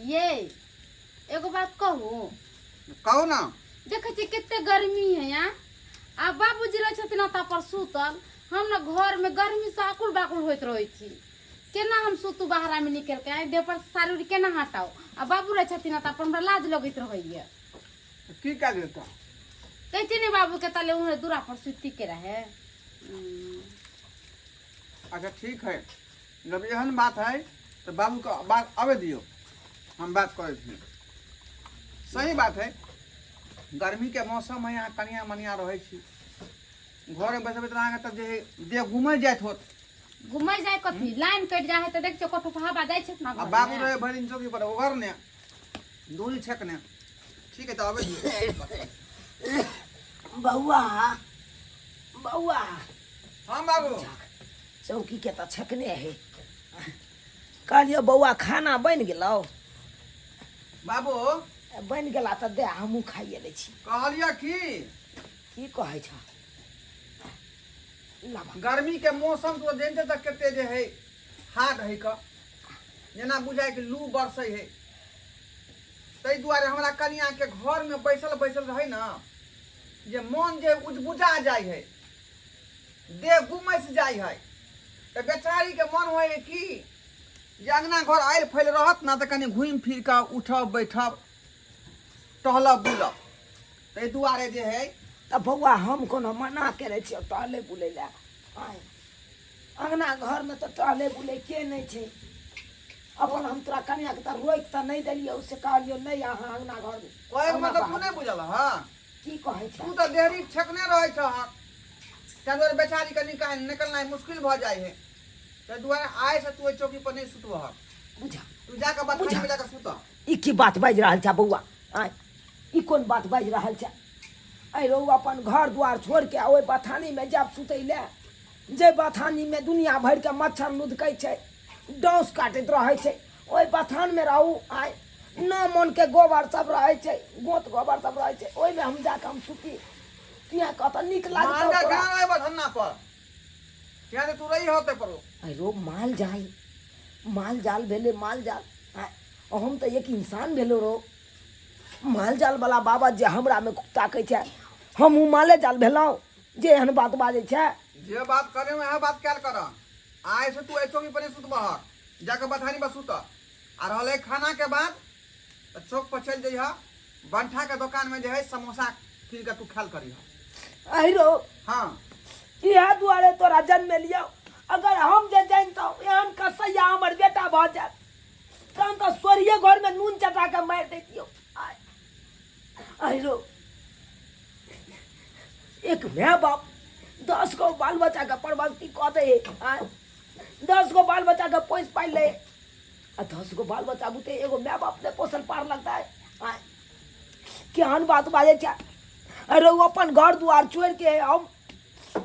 ये एगो बात कहू? कहू ना। देखै छियै कते गर्मी है यहाँ, आ बाबूजी रहै छथिन ओतऽ पर सुतल, हम ने घर में गर्मी से आकुल बाकुल होइत रहै छी। केना हम सुतू बाहरा में निकल के, आइ देह पर साड़ी उड़ी केना हटाउ? आ बाबू रहै छथिन ओतऽ पर, हमरा लाज लगैत रहैया। की कए देता? कहै छियै ने बाबू के तले उहे दूरा पर सुती के रहे। अच्छा ठीक है, जब एहन बात है तो बाबू के बात आवे दियो, हम बात करै छी। सही बात है, गर्मी के मौसम है, यहाँ कनिया मनिया रहै छी, घरमे बैसबै तऽ अहाँके तब जे है देह घुमै जाइत होत। घुमै जाय कथी, लाइन कटि जाइ है तऽ देख छियै कतहु हवा जाइ छै ने। आ बाबू रहे भरि दिन चौकी पर ओगरने दूरी छेकने। ठीक है, तऽ आबै दियौ। बौआ, बौआ। हाँ बाबू। चौकी के तऽ छकने है। कहलियौ बौआ, खाना बनि गेलौ? बाबू। बनि गेला तऽ दे, हमहूँ खाइए लै छी। कहलियै की? की कहै छ? लाबा। गर्मी के मौसम तो जानते तऽ कते जे है हार्ड है क, जेना बुझाय कि लू बरसै है। ताहि दुआरे हमरा कनिया के घर में बैसल बैसल रहै न जे मन जे उजबुजा जाइ है, देह गुमैस जाइ है, तऽ बेचारी के मन होइ है कि जे अंगना घर आयल फैल रहत ना तऽ कनि घुमि फिर कऽ उठब बैठब टहलब बुलब। ताहि दुआरे जे है। तऽ बौआ, हम कोनो मना केने छियौ टहले बुलै लए? आँय, अंगना घरमे तऽ टहले बुलै के नहि छै अपन। हम तोरा कनियाके तऽ रोकि तऽ नहि देलियौ, से कहलियौ नहि अहाँ अंगना घरमे। कहैके अंगना मतलब तू बाहर नहि बुझल हँ? की कहै तू छै? तऽ देहरी छेकने रहै छह, ताहि दुआरे बेचारीके निकाल निकलनाइ मुश्किल भऽ जाइ है। ताहि दुआरे आइसँ तू ओहि चौकी पर नहि सुतबह। बुझा। तू जाकऽ बथानी बुझा। मे जाकऽ सुतह। ई की बात बाजि रहल छै बौआ? आँय, ई कोन बात बाजि रहल छै? आँय रौ, अपन घर दुआर छोड़ि के ओहि बथानीमे जायब सुतै लए, जे बथानीमे दुनिया भरिके मच्छर लुधकै छै, डौस काटैत रहै छै, ओहि बथानमे रहू? आँय, नौ मनके गोबर सब रहै छै, गोत गोबर सब रहै छै, ओहिमे हम जाके हम सुती? किया कतऽ नीक लागतौ मालजाल तोरा? केना रहै बथन्ना पर? किया तऽ तू रही होते पर। आँय रौ, माल जाल माल जाल भेलै माल जाल। आँय, हम तऽ एक इंसान भेलो रौ। माल जाल वाला बाबा जे हमरा मे ताकै छै, हमहूँ माले जाल भेलहुँ जे एहन बात बाजै छै? जे बात करे वएह बात कयल कर। आइ से तू एहि चौकी पर नहि सुतबह, जाके बथानी पर सुत। आ रहलै खाना के बात तऽ चौक पर चलि जइह, बंठा के दोकान में जे है समोसा कीन के तू खायल करिह। अहि रौ। हाँ। इएह दुआरे तोरा जन्मेलियौ। अगर हम जे जानितहुँ एहन कसैया हमर बेटा भऽ जायत, तहन तऽ सोरिये घरमे नून चटा कऽ मारि दैतियौ। आइ रौ, एक माय बाप 10 गो बाल बच्चाके परवस्ती कऽ दै है, आँय, 10 गो बाल बच्चाके पोसि पालि लै, आ 10 गो बाल बच्चा बुते एगो माय बाप नहि पोसल पार लगता है? आँय, केहन बात बाजै छै? अरे ओ अपन घर दुआर छोड़ि के हम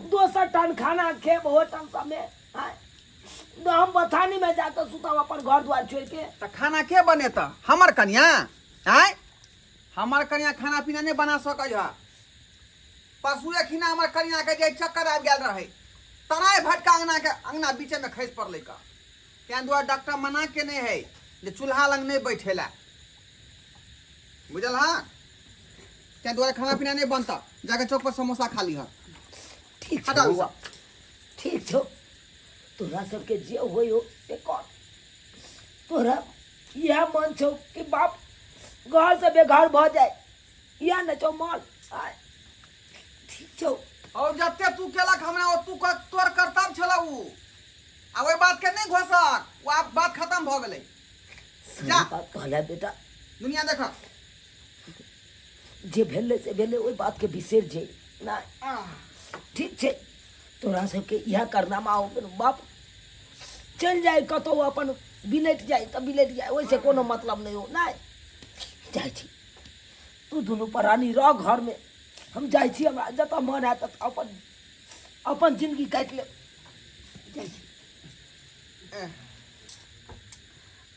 दोसर ठाम खाना खेब होटल सबमे? आँय, हम बथानी में जाके सुतब अपन घर द्वार छोड़ के? तऽ खाना के बनेता? हमर कनिया? आँय, हमर कनिया खाना पीना नहि बना सकै है। परसुए खिना हमर कनिया के जे चक्कर आबि गेल रहै, तराय भटका अंगना के अंगना बीचे में खसि पड़लै का। तें दुआरे डॉक्टर मना केने है जे चूल्हा लग नहि बैठे ला, बुझल? हाँ, तें दुआरे खाना पीना नहि बनता, जाके चौक पर समोसा खा लीह। ठीक छौ। हटाउ। बौआ, ठीक छौ, तोरा सबके जे होइ हो से कर। तोरा इएह मन छौ कि बाप घरसँ बेघर भऽ जाय, इएह ने छौ मन? आय, ठीक छौ। और जते तू केलक हमरा, ओ तू तोर कर्तव्य छल उ, आ ओहि बात के नहि घोसक, ओ आब बात खत्म भऽ गेलै। सही जा। बात कहले बेटा। दुनिया देख। जे भेलै से भेलै, ओहि बातके बिसरि जाइ नहि। ठीक छै, तोरा सबके इएह करनामा हो गेल। बाप चलि जाइ कतहु, अपन बिलटि जाइ तऽ बिलटि जाइ, ओहिसँ कोनो मतलब नहि हो। नहि जाइ छी, तू दुनू प्राणी रह घरमे, हम जाइ छी, हमरा जतऽ मन हैत ततऽ अपन अपन जिन्दगी काटि लेब। जाइ छी।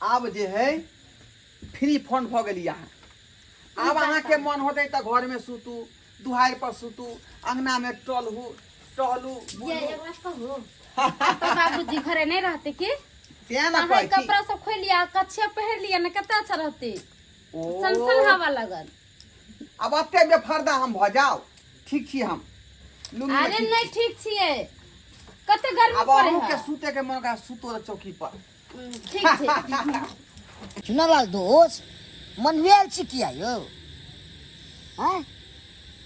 आब जे है फ्री फोन भऽ गेली अहाँ। आब अहाँके मन होतै तऽ घरमे सुतू, दुहारि पर सुतू, अंगनामे टहलू टहलू ये बुलू। एगो बात कहू, आब तऽ बाबूजी घरे नहि रहते की? तें ने अहाँ कहै छी कपड़ा सब खोलि लिअ कच्छे पहिर लिअ ने कते अच्छा रहतै। ओ सन सन हवा लगल। आब एते बेफर्दा हम भऽ जाउ? ठीक छी हम लुंगी में। अरे ठीक नहि छी। ठीक छियै, कते गर्मी आब पड़े अहूँके है। सुते के मन करा, सुतो रह चौकी पर। ठीक छै। चुनालाल दोस्त, मनवेल छी किया यौ? आँय,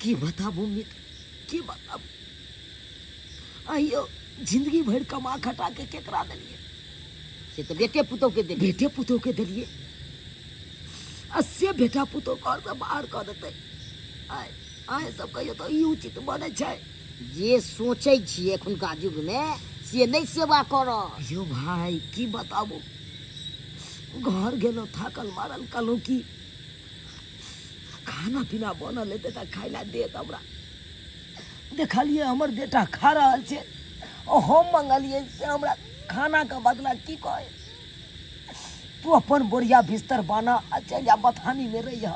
की बताबू मित्र, की बताबू? आइयो जिंदगी भरि कमा खटा के केकरा देलियै? से तऽ बेटे पुतोह के देलियै। बेटे पुतोह के देलियै आ से बेटा पुतोह घर से बाहर कऽ देतै। आय अहाँ सब कहियो तऽ ई उचित बनै छै? जे सोचै छियै एखुनका युगमे से नहि सेवा करत। यौ भाय, की बताबू, घर गेलहुँ थाकल मारल, कहलहुँ कि खाना पीना बनल हेतै तऽ खाय लए देत हमरा। देखलियै हमर बेटा खा रहल छै आ हम मंगलियै से हमरा खानाके बदला की कहै, तू अपन बोरिया बिस्तर बाना आ चलि जा, बथानीमे रहिह।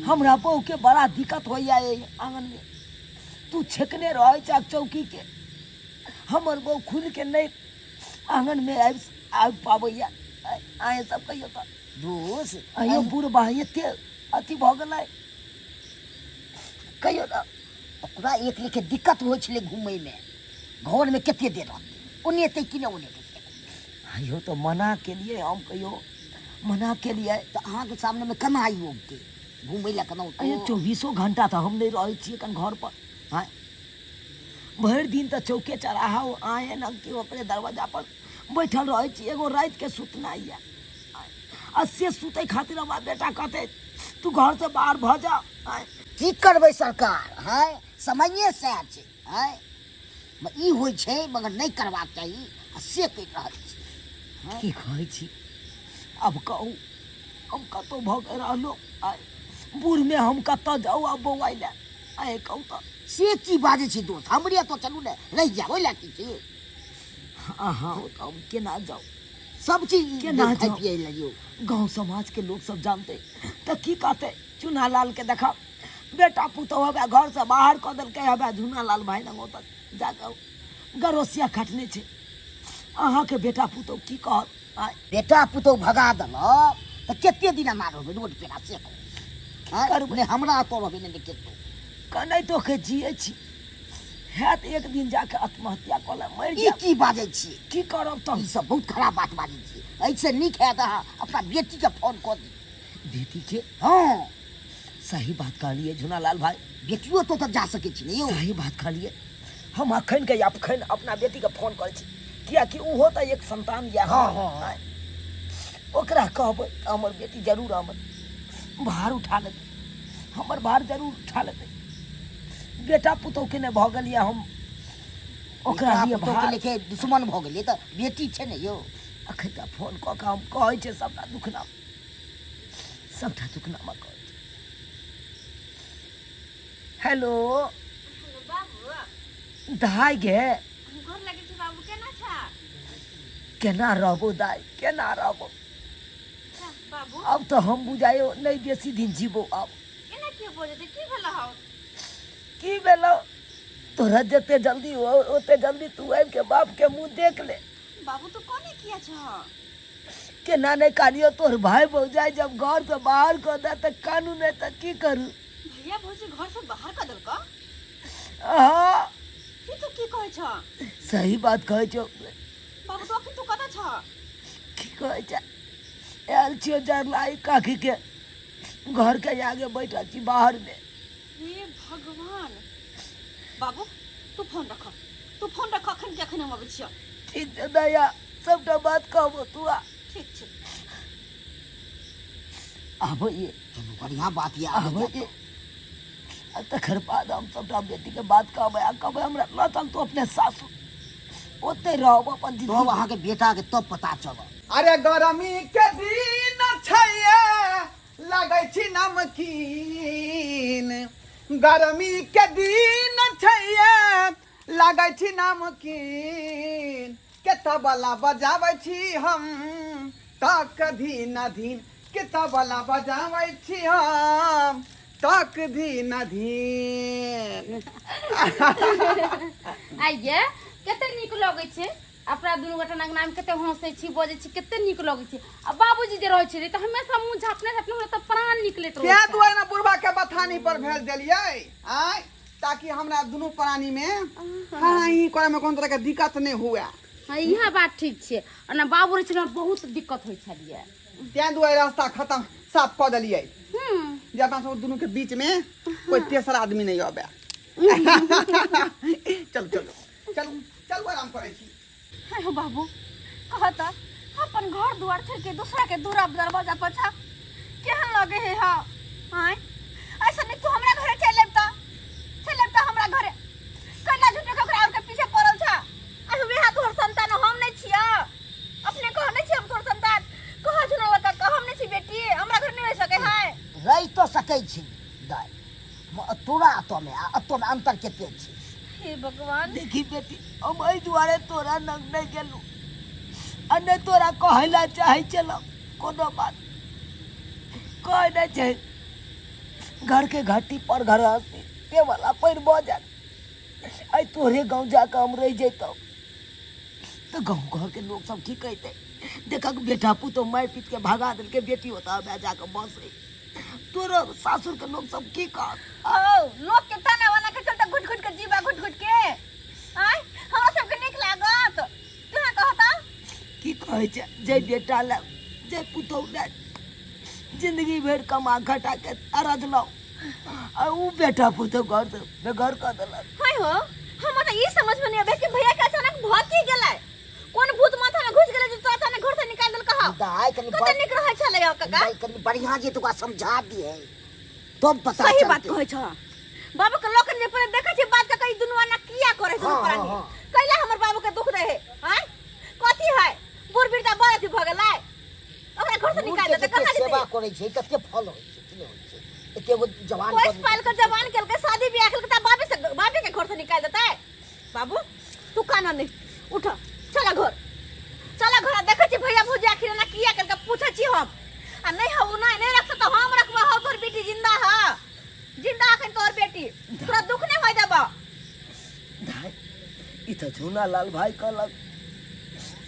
हमरा बहूके बड़ा दिक्कत होइया एहि आङ्गनमे, तू छेकने रहै छह चौकीके, हमर बहू खुलिके नहि आङ्गनमे आबि आबि पाबैया। अहेँ सब कहियौ तऽ। दोस अयो बुढ़बा एते अथी भऽ गेलै, कहियो ने ओकरा एक लेखे दिक्कत होइ छलै घुमैमे, घरमे कते देर रहतै, ओनेतै कि नहि ओनेतै? अयो तऽ मना केलियै हम, कहियो मना केलियै। तऽ अहाँके सामनेमे केना ई औतै घुमै लए, केना औतै? अयो चौबीसो घंटा तऽ हम नहि रहै छियै कन घर पर। आँय, भरि दिन तऽ चौके चौराहा आए न कि ओकरे दरवाजा पर बैठल रहै छी। एगो रातिके सुतनाइ यऽ आ से सुतै खातिर हमरा बेटा कहतै तू घरसँ बाहर भऽ जा। आँय, की करबै सरकार? हँ, समये सएह छै। हँ, ई होइ छै मगर नहि करबाक चाही आ से कहि रहल छी। की कहै छी? आब कहू, हम कतहु भऽ के रहलहुँ? आँय, बूढ़मे हम कतऽ जाउ आब बौआइ लए? आँय, कहू तऽ। से की बाजै छी दोस्त, हमरे एतऽ चलू ने, रहि जायब, ओहि लए की छै? अहाँ ओतऽ हम केना जाउ? सब चीज केना खाइ जाउ? पियै लए यौ गाँव समाजके लोक सब जानतै तऽ की कहतै? चूना लालके देखब, बेटा पुतहु हवे घरसँ बाहर कऽ देलकै, हवे झूना लाल भाय लग ओतऽ जाकऽ गरोसिया खटने छै। अहाँके बेटा पुतहु की कहत? आँय, बेटा पुतहु भगा देलक तऽ कते दिन एना रहबै रोड पेरा, से कहू? आँय, करबै? नहि हमरा एतऽ रहबै नहि कतहु। कनैतो के जियै छी, हैत एक दिन जाके आत्महत्या कऽ लेब, मरि ई जायब। की बाजै छियै? की करब तऽ? ई सब बहुत खराब बात बाजै छियै। एहिसँ नीक हैत अहाँ अपना बेटीके फोन कऽ दियौ। बेटीके? हँ। सही बात कहलियै झुनालाल भाई। बेटियो तो तऽ जा सकै छी ने यौ? सही बात कहलियै। हम अखन के अखन अपना बेटीके फोन करै छी, कियाकि ओहो तऽ एक संतान यऽ। हँ, हँ, हँ। ओकरा कहबै तऽ हमर बेटी जरूर हमर भार उठा लेतै, हमर भार जरूर उठा लेतै। बेटा पुतोहके नहि भऽ गेल यऽ, हम ओकरा बेटा लिए पुतोहके भार लेके दुश्मन भऽ गेलियै तऽ बेटी छै ने यौ। अखन तऽ फोन कऽ कऽ हम कहै छियै सबटा दुखनामा, सबटा दुखनामा कहै छियै। हेलो। हेलो बाबू। दाइ गे। हम गोर लगै छी बाबू, केना छा? केना रहबो दाइ, केना रहबो? बाबू, अब तऽ हम बुझायो नहि बेसी दिन जीबो आब। एना किया बजै छै? की भेल हौ? की भेलौ? तोरा जते जल्दी हो ओते जल्दी तू आबि के बाप के मुँह देख ले। बाबू, तू कोने किया छह? केना नहि कानियो? तोहर भाय भौजाइ जब घर से बाहर कऽ दे तऽ कानू नहि तऽ की करू? भैया भौजी घर से बाहर कऽ देलकौ? हाँ। की तू की कहै छह? सही बात कहै छौ। बाबू, तू अखन तू कतऽ छह? की कहै छै, आयल छियो जरलाई काकी के घर के आगे बैठल छी बाहर में। हे भगवान! बाबू, तू फोन रख, तू फोन रख, अखन के अखन हम अबै छियौ। ठीक छै दया, सबटा बात कहबो, तू आ। ठीक छै। आबैए। चलू, बढ़िआँ बात यऽ। आबैए आ तकर बाद हम सबटा बेटीके बात कहबै आ कहबै हमरा लऽ चल तू अपने सासुर, ओतहि रहब अपन तब जिंदगी। अहाँके बेटाके तब पता चलत। अरे गरमी के दिन छै, लगै छी नमकीन। गरमी के दिन छै, लगै छी नमकीन। के तबला बजाबै छी हम तक धीन धीन, के तबला बजाबै छी हम तक धीन धीन। आइये कते नीक लगै छै। अपना दुनू गोटा अंगना में कते हंसै छी बजै छी कते नीक लगै छै आ बाबूजी जे रहै छलै तऽ हमेशा मुँह झापने झापने हमरा तऽ प्राण निकलैत रहै तें छल। दुआरे ने बुढ़बा के बथानी पर भेज देलियै आय ताकि हमरा दुनू प्राणी में हाँ ही करे में कोनो तरह के दिक्कत नहीं हुए। हाँ इएह बात ठीक छै आ ने बाबू रहै छलै बहुत दिक्कत होइ छलियै। तें दुआरे रास्ता खत्म साफ कऽ देलियै जे अपना सब दुनू के बीच में कोई तेसर आदमी नहीं आबे। चलू चलू चलू चलू आराम करै छी। हे हो बाबू कहता अपन घर दुआर छोड़ के दूसरा के दूरा दरवाजा पर छा केहन लगे हे। हाँ आय ऐसा नहीं तू हमरा घरे चल आबता, चल आबता हमरा घरे। कैला झूठे के ओकरा और के पीछे पड़ल छा। आ हम तोहर संतान हम नहीं छिया, अपने कह नहीं छी हम तोहर संतान। कह झुना लड़का कह हम नहीं छी बेटी, हमरा घर नहीं रह सके है। रहि तो सकै छी दाइ, तोरा अतऽ में आ अतऽ में अंतर कते छै। हे भगवान। देखी बेटी, हम एहि दुआरे तोरा लग नहि गेलहुँ आ नहि तोरा कहै लए चाहै छलहुँ कोनो बात। कहै नहि छै घर के घटी पर घर हँसी से वाला पैर भऽ जायत। आइ तोहरे गाँव जाकऽ हम रहि जैतहुँ तऽ गाँव घरके लोक सब की कहितै, देखक बेटा पुतोह मारि पीट के भगा देलकै, बेटी ओतऽ माय जाकऽ बसै। तोरो सासुर के लोग सब की कहत? ओ लोग के ताना वाना के चलते घुट घुट के जीवा घुट घुट के आय हमरा सब के नीक लागत। तू ना कहता की कहै छै जे बेटा ले जे पुतोह ले जिंदगी भरि कमा खटा के अरजलहुँ आ उ बेटा पुतोह घर से बेघर कऽ देलक। हाय हो, हमरा तऽ ई समझ में नहीं आबै कि भैया के अचानक भऽ की गेलै, कोन भूत माथा में घुस गेलै जे तोरा अचानक घर से निकालि देलकै हौ। दाइ कनि कते नीक रहै छलै हौ काका। दाइ कनि बढ़ियां जे तोरा समझा दिहे तब पता सही बात चलतै। कहै छह बाबू के लोक ने पर देखै छी बात के ई दुनू आना किया करै छै हाँ, प्राणी। हाँ, हाँ। कैला हमर बाबू के दुख रहे आय कथी है बूढ़ बिरदा बड़ अथी भऽ गेलै ओकरा घर से बूढ़ निकालि के देतै जते कहाँ सेवा जेतै? करै छै तते फल होइ छै कि नहि होइ छै? एते गो जवान पोसि बन- पालि के जवान केलकै शादी बियाह केलकै तऽ बाबे से बाबे के घर से निकालि देतै। बाबू तू काना नहीं उठ चला घर चला घर। देखै छी भैया भौजी आखिर एना किया केलकै पूछै छी हम। आ नहीं हौ नहीं नहीं रख तऽ हम रखबो हौ तोहर बेटी जिंदा ह जिंदा अखन तोहर बेटी तोरा दुख नहीं होय देबो। दाइ ई तऽ झूना लाल भाई कहलक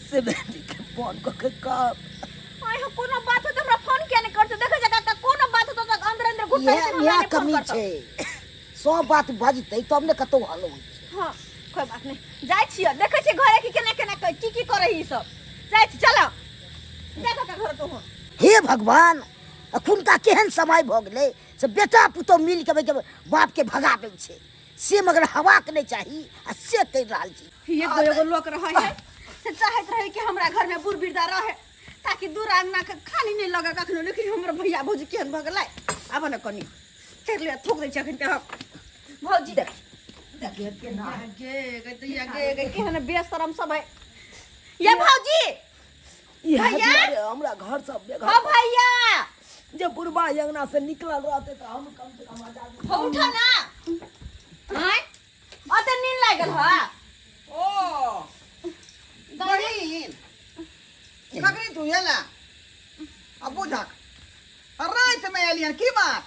से बेटी के फोन कऽ के कहब। आइ हो कोनो बात हो तऽ हमरा फोन किया नहीं करछौ? देखै छै काका कोनो बात हो तऽ अंदर अंदर घुसै इएह छै, हमरा इएह नहि फोन कमी करतौ। छै सब बात बजतै तब ने कतौ हल होइ छै। हाँ कोई बात नहीं जाइ छियै देखै छियै घरे की केना केना की की करै ई सब जाइ छी चलो जा काका घर तू। हे भगवान अखुनका केहन समय भऽ गेलै से बेटा पुतोह मिल के बाप के भगा दै छै से मगर हवाक नहि चाही आ से करि रहल छी। एगो एगो लोक रहै है से चाहैत रहे कि हमरा घर में बूढ़ बिरदा रहे ताकि दूर अंगना के खाली नहीं लगे कखनो, लेकिन हमर भैया भौजी केहन भऽ गेलै आब ने कनी चढ़ि लिअ थूक दै छै अखन के हम। भौजी देख देखिए केना गे गे दैया गे गे केहन बेशरम सब है ये भौजी। इएह भैया? दुआरे हमरा घर सब बेघर हो भैया जे बुढ़बा अंगना से निकलल रहते तऽ हम कम से कम आजादी। हो उठो ना आय अते नींद लागल ह। ओ बहिन कखनी तू एला आ बुझक राति में एलियन की बात?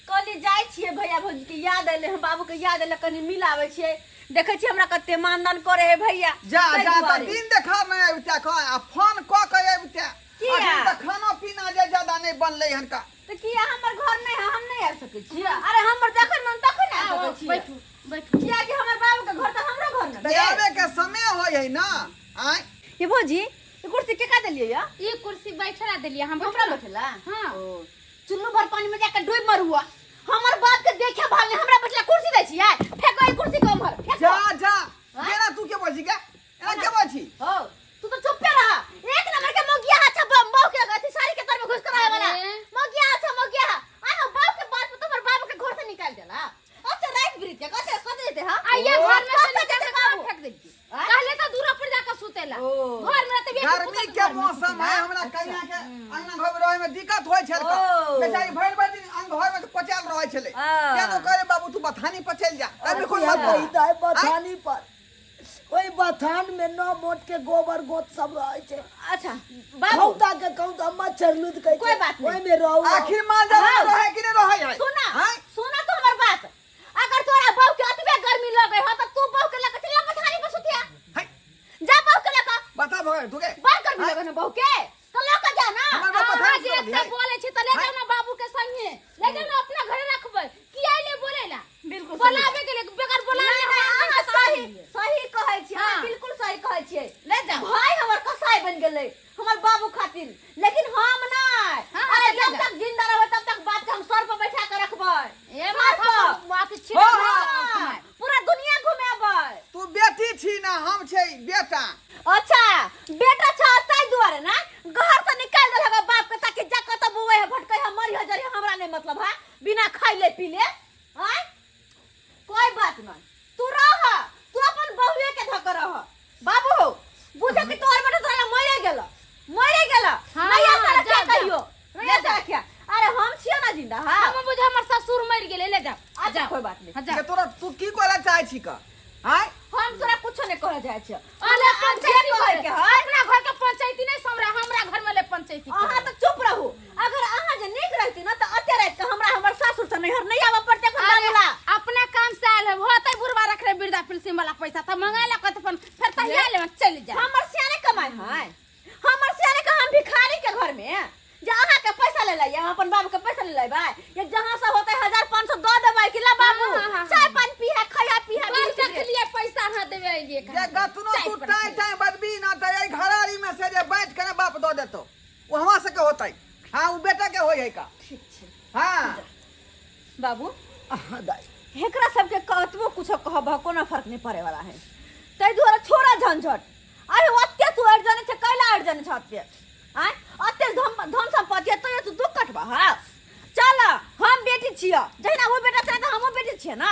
कहली जाइ छियै भैया भौजी के याद एलै हम बाबू के याद एलै कनी मिलाबै छियै देखै छियै हमरा कते मानदान करे है भैया। जा ताहि जा तऽ दुआरे। दिन देखा नहि अबिते कह आ फोन कऽ के अबिते। किया? अखन तऽ खाना पीना जे ज्यादा नहि बनलै हन का। तऽ किया हमर घर नहि है हम नहि आबि सकै छियै? अरे हमर जखन मन तखन आबि सकै छियै। बैठू बैठू। किया कि हमर बाबू के घर तऽ हमरो घर ने तऽ आबे के समय होइ है ना आँय। ये भौजी ई कुर्सी के का देलियै या? ई कुर्सी बैठला देलियै हम। हमरा बैठला? हाँ। ओ, चुल्लू भर पानी में जाके डूब मरुआ हमर बाप के देखे भाल नहीं हमरा बैठला कुर्सी दै छियै फेंको ई कुर्सी के उम्हर फेंको। जा जा हाँ? केना तू के बोल छी के एना के बोल छी? हो तू तो चुप्पे रह एक नंबर के मोगिया अच्छा बम के अथी साड़ी के तर में घुस कर आए वाला अरे। मोगिया अच्छा मोगिया आ हो बाप के बात पे तोहर बाप के घर से निकाल देला। अच्छा रात ब्रीज के कते कते देते हां? आइए ओ। घर में से कते निकाल देते के बाबू? फेंक देलकी। आँय? कहले तो दूर पर जाकर सुतेला ओ। घर में रहते बेटी गर्मी पुतोह के घर में मौसम सुतेला। है हमरा कन्या के अंगना घर में रहे में दिक्कत होय छल ओ। बेचारी भरि भरि दिन अंग घर में पचल रहे छले। आ। क्या तो करे बाबू तू बथानी पर चल जा तब कोन इएह बात कही दाइ बथानी पर ओहि बथान में 9 मोट के गोबर गोत सब रहे छै। अच्छा बाबू खौता के खौता मच्छर लुद के कोई बात नहीं। ओहि में रहू। आखिर माल जाल हाँ। रहे कि नहीं रहे है? सुना हाँ? सुना तो हमर बात अगर तोरा बहू के अतबे गर्मी लगे ह त तू बहू के लके चल बथानी पर सुतिया है। जा ले जाओ ना अपना घरे रखबै की आइले बोलेला बिल्कुल सही। बोलाबे के लिए बगैर बोलाबे नहीं, नहीं, हम अहाँ अपन सही सही सही कहै छी अहाँ हाँ। बिल्कुल सही कहै छियै ले जाओ भाई हमर कसाई बन गेलै हमर बाबू खातिर लेकिन हम नहीं हाँ, अरे ले जब जाओ। तक जिंदा रहबै तब तक बाप के हम सर पर बैठा के रखबै ए सर माथा पर। पर माथ छिड़ हाँ, हाँ। हाँ, पूरा दुनिया घुमेबै तू बेटी छी ना हम छै बेटा अच्छा बेटा छ ताहि दुआरे ना घर से निकाल देलक बाप के ताकि जा कतऽ बुए है भटकै है मरी है जरी हमरा नहीं मतलब है बिना खैले पीले आय कोई बात नहीं तू रह तू अपन बहुए के धक रह बाबू बुझे कि तोहर बेटा तोरा मरे गेल मरे गेल हाँ, नहीं ऐसा जाओ, क्या जाओ। कहियो नहीं ऐसा क्या अरे हम छियो ना जिंदा हां हम बुझे हमर ससुर मर गेलै ले जाओ अच्छा जाओ कोई बात नहीं हाँ, जाओ के तोरा तू की कहला चाहे छी का आय हम तोरा कुछो नहीं कहे जाय छियो अरे पंचायती जे कहे के है अपना घर के पंचायती नहीं हमरा हमरा घर में ले पंचायती अहाँ तो चुप रहू अगर अहाँ जे नीक रहती ना तो अते रात के हमरा हमर सासुर से नैहर नहीं आबऽ पड़ते अपन अरे, बाबूला अपना काम से आयल है होते बुढ़वा रख रहे वृद्धा पेंशन वाला पैसा तो मंगा ला कत अपन फिर तहिया ले चल जा हमर सियाने कमाए है हमर सियाने के हम भिखारी के घर में जे अहाँ के पैसा ले लइए हम अपन बाबू के पैसा ले लेबै ये जहाँ से होते 1500 दऽ देबै कि ला बाबू हाँ, हाँ, हाँ। चाय पान पीहा खैहा पीहा कर रख लिए पैसा हाँ देवे अइलिए जे गतनो तू टाइ टाइ बदबी ना त एई घरारी में से जे बैठ के ना बाप दऽ देतो ओ हमरा से के होतै हाँ उ बेटा के होय है का ठीक छै हाँ बाबू हाँ दाई एकरा सबके कतबो कुछो कहबह कोनो फर्क नहीं पड़े वाला है ताहि दुआरे छोड़ा झंझट अरे ओते तू अड़ जाने छै कैला अड़ जाने छै ओते आँय ओते धन धन सम्पत्ति है तैयो तू दुख कटबह हाँ चल हम बेटी छियै जहिना ओ बेटा छै तऽ हमहूँ बेटी छियै ने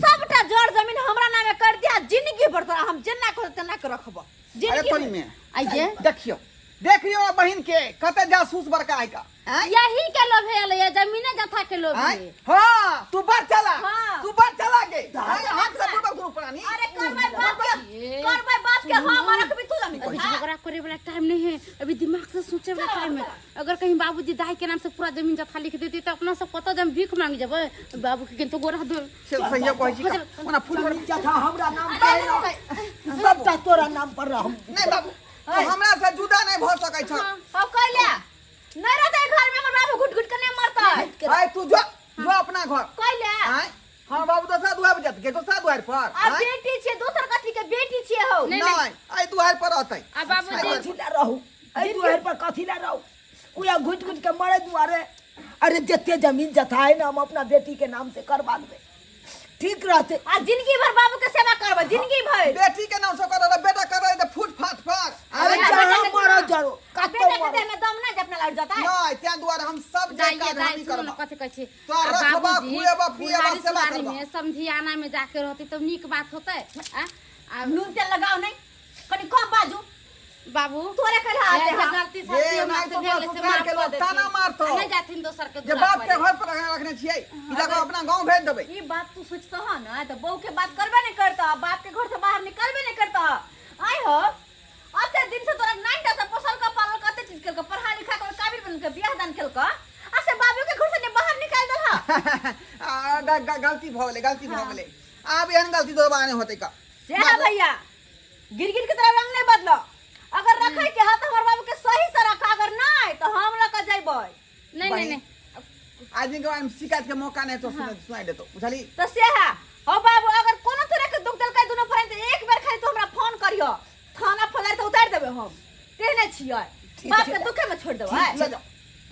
सबटा जर जमीन हमरा नामे कर दिया जिंदगी भर तोरा हम जेना कहब तेना के रखबह अरे जिंदगी तोरी में आइए देखियो देख लियो बहिन के कते जासूस बड़का है का आँय? यही के लोभ है ये जमीने जथा के लोभ आँय? है हाँ तू बड़ चला हाँ। तू बड़ चला गे आँय, हाथ से बुड़बक दुनू प्राणी अरे करबै बाप के करबै बाप के हम रखबी तू जमीन अभी हाँ। झगड़ा करे वाला टाइम नहीं है अभी दिमाग से सोचे वाला टाइम है अगर कहीं बाबूजी दाई के नाम से पूरा जमीन जथा लिख देती तो अपना सब कतऽ जम भीख मांग जेबै बाबू के तो गोरा दो से सही कहै छी का। ओना फूल जमीन जथा हमरा नाम पे है ना सबटा तोरा नाम पर रहम नहीं बाबू तू हमरा से जुदा नहीं भऽ सकै छ अब कैला नहीं रहते घर में हमर बाबू घुट घुट के नहीं मरतै आय तू जो जो अपना घर कैला आय हाँ बाबू दोसरा दुआर पर जात के दोसरा दुआर पर आ आय? बेटी छियै दोसर कथी के बेटी छियै हौ नहीं, नहीं आय दुआर पर रहतै आ बाबूजी कथी ला रहू एहि दुआर पर कथी ला रहू उया घुटि घुटि के मरे दुआरे अरे जते जमीन जथा है ना हम अपना बेटी के नाम से करवा देबै ठीक रहते आ जिंदगी भर बाबू के सेवा करबै जिंदगी भर बेटी के नाम से कर रहा बेटा कर रहा तो फुट फाट फाट अरे बेटा जहाँ के मरो जरो कतौ बेटा के मरो देह में दम ना जे अपना लड़ जाता है नहीं तें दुआरे हम सब जे दाई काज दाई हम सुनो ना करबा कथी कहै छी तो आ रखबा, बाबूजी, खुएबा, पिएबा, बुढ़ारी सेवा सुधारी करबा। में समधियाना में जाके रहती तब नीक बात होतै आ आ नून तेल लगाओ नहीं कनी कम बाजू बाबू तोरे कल आते जे हैं गलती ये सलती हमरा नहीं से तो भेल से ससुराल माफ के कऽ लोग ताना देथिन। मारतौ। आ नहीं जाथिन दोसर के जे दुआर बाप के पर। घर पर रखने छियै ई जगह अपना गांव भेज देबै ई बात तू सोचता है ना तो बहू के बात करबे नहीं करता बाप के घर से बाहर निकलबे नहीं करता आय हो अते दिन से तोरा नाइटा से पोसल का पालल का अते चीज केलका पढ़ा लिखा के काबिल बन के बियाह दान केलका आ से बाबू के घर से ने बाहर निकाल देलहा आ, गलती भऽ गेलै गलती भऽ गेलै आब एहन गलती दोबारा नहि होतै का से है भैया गिर गिर के तोरा रंग नहीं बदलो अगर रखे के हाथ हमर बाबू के सही से रखा अगर नहीं तो हम लग के जइबै नहीं नहीं नहीं आज दिन के बाद शिकायत के मौका नहीं तो सुनाई देतो बुझली तो से है हो बाबू अगर कोनो तरह के दुख देलकै दुनो पर तो एक बेर खाली तो हमरा फोन करियो थाना फलार तो उतार देबे हम तेहने छियै बाप के दुखे में छोड़ देबै ले जाओ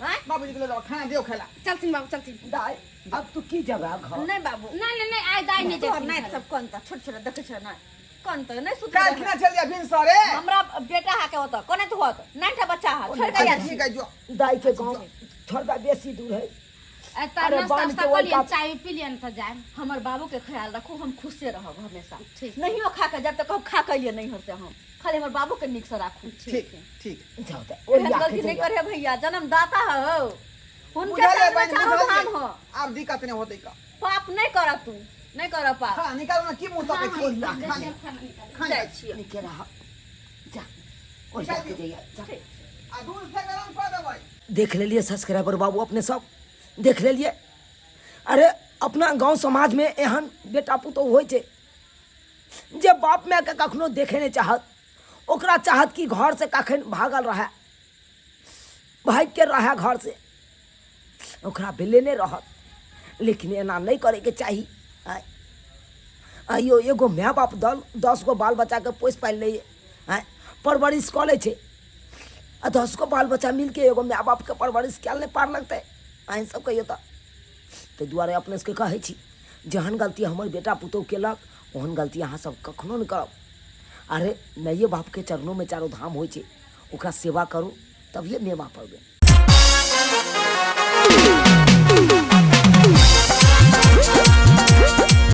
आँय? बाबूजी के ले जाओ खाना दियो खेला चलथिन बाबू चलथिन दाई अब तू की जगह घर नहीं बाबू नहीं नहीं नहीं आइ दाइ नहीं तोहर जेथिन नहीं घरे। सब कोन त छोट छोट देखै छ नहीं कोन त नहीं सुत काल्हि खिना चल जा भिन सरे हमरा बेटा हा के होत कोने तू होत नाइटा बच्चा हा छोड़ के आयल छी ठीक है जो दाई के गाँव थोड़ा बेसी दूर है आ, तऽ अरे नाश्ता बान्ह उस्ता के कऽ ओहि लियन कात- चाय पी लियन तऽ जायब हमर बाबू के ख्याल रखू हम खुशे रहब हमेशा ठीक। नहियो खा के जब तक हम खा के लिए नहीं हरते हम खाली हमर बाबू के नीक से राखू ठीक ठीक जाओ दाई ओहि एहन आके गलती नहीं जइयो। करे भैया जन्मदाता हो हुनके बुझल है सामने बहन चारो बुझल धाम हो है आब दिक्कत नहीं होतै का पाप नहीं कर तू नहीं कर पाप हाँ निकालो ना की मुंह तकै छी खाने खाने जाइ छियै निके रह जा ओहि आके जइयो जा आ दूध से गरम कऽ देबै देख लेलिए सब्सक्राइबर बाबू अपने सब देख लेलिए अरे अपना गांव समाज में एहन बेटा पुतोह होइ छै जे बाप मायके कखनो देखे नहि चाहत ओकरा चाहत कि घर से कखन भागल रहए भागि के रहए घर से ओकरा भेले नहि रहत लेकिन एना नहि करैके चाही। आँय आइयो एगो माय बाप दल 10 गो बाल बच्चाके पोसि पालि लैए, आँय परवरिश कऽ लै छै, आ 10 गो बाल बच्चा मिलके एगो माय बापके परवरिश कयल नहि पार लगतै? अहीं सब कहियौ तऽ। ताहि दुआरे अपने सबके कहै छी, जेहन गलती हमर बेटा पुतोहु केलक ओहन गलती अहाँ सब कखनो नहि करब। अरे माइए बापके चरणोमे चारो धाम होइ छै, ओकरा सेवा करू तभिए मेवा पड़बै।